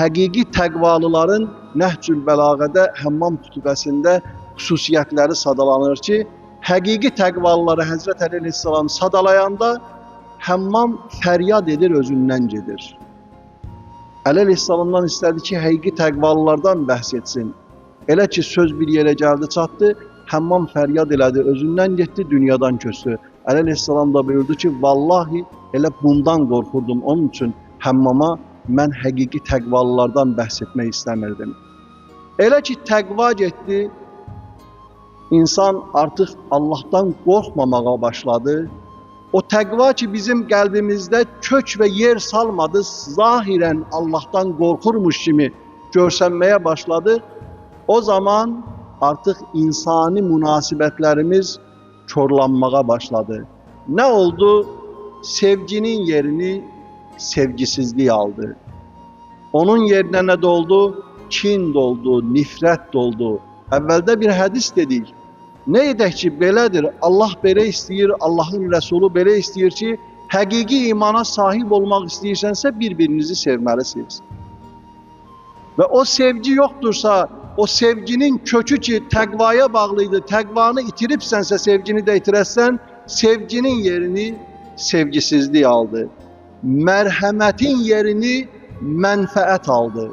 həqiqi təqvalıların Nəhcül Bəlağədə Həmmam xütbəsində xüsusiyyətləri sadalanır ki, həqiqi təqvalıları Həzrət Əli əleyhissalam sadalayanda Həmmam fəryad edir, özündən gedir. Əli əleyhissalamdan istədi ki, həqiqi təqvalılardan bəhs etsin. Elə ki, söz bir yerə gəldi, çatdı, Həmmam fəryad elədi, özündən getdi, dünyadan köçdü. Əli əleyhissalam da buyurdu ki, vallahi elə bundan qorxurdum. Onun üçün Həmmama mən həqiqi təqvalılardan bəhs etmək istəmirdim. Elə ki, təqva getdi, insan artıq Allahdan qorxmamağa başladı. O təqva ki, bizim qəlbimizdə kök və yer salmadı, zahirən Allahdan qorxurmuş kimi görsənməyə başladı. O zaman artıq insani münasibətlərimiz korlanmağa başladı. Nə oldu? Sevginin yerini sevgisizlik aldı. Onun yerinə nə doldu? Kin doldu, nifrət doldu. Əvvəldə bir hədis dedik. Nə edək ki, belədir, Allah belə istəyir, Allahın Rəsulu belə istəyir ki, həqiqi imana sahib olmaq istəyirsənsə, bir-birinizi sevməlisiniz. Və o sevgi yoxdursa, o sevginin kökü ki, təqvaya bağlıydı, təqvanı itiribsənsə, sevgini də itirəsən, sevginin yerini sevgisizlik aldı. Mərhəmətin yerini mənfəət aldı.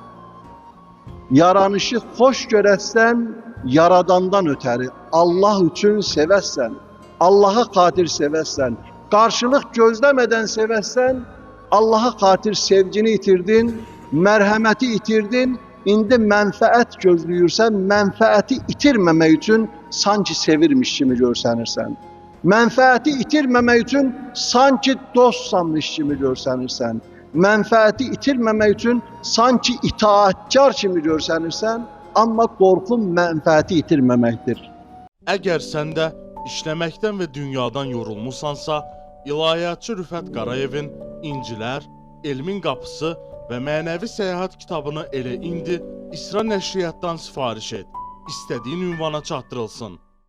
Yaranışı xoş görəsən, yaradandan ötəri Allah üçün sevəsən, Allaha xatir sevəsən, qarşılıq gözləmədən sevəsən, Allaha xatir sevgini itirdin, mərhəməti itirdin, indi mənfəət gözləyirsən, mənfəəti itirməmək üçün sanki sevirmiş kimi görsənirsən. Mənfəəti itirməmək üçün sanki dostsanmış kimi görsənirsən. Mənfəəti itirməmək üçün sanki itaatkar kimi görsənirsən, amma qorxun mənfəəti itirməməkdir. Əgər sən də işləməkdən və dünyadan yorulmusansa, ilahiyyatçı Rüfət Qarayevin İncilər, Elmin Qapısı və Mənəvi Səyahət kitabını elə indi İsra Nəşriyyatdan sifariş et. İstədiyin ünvana çatdırılsın.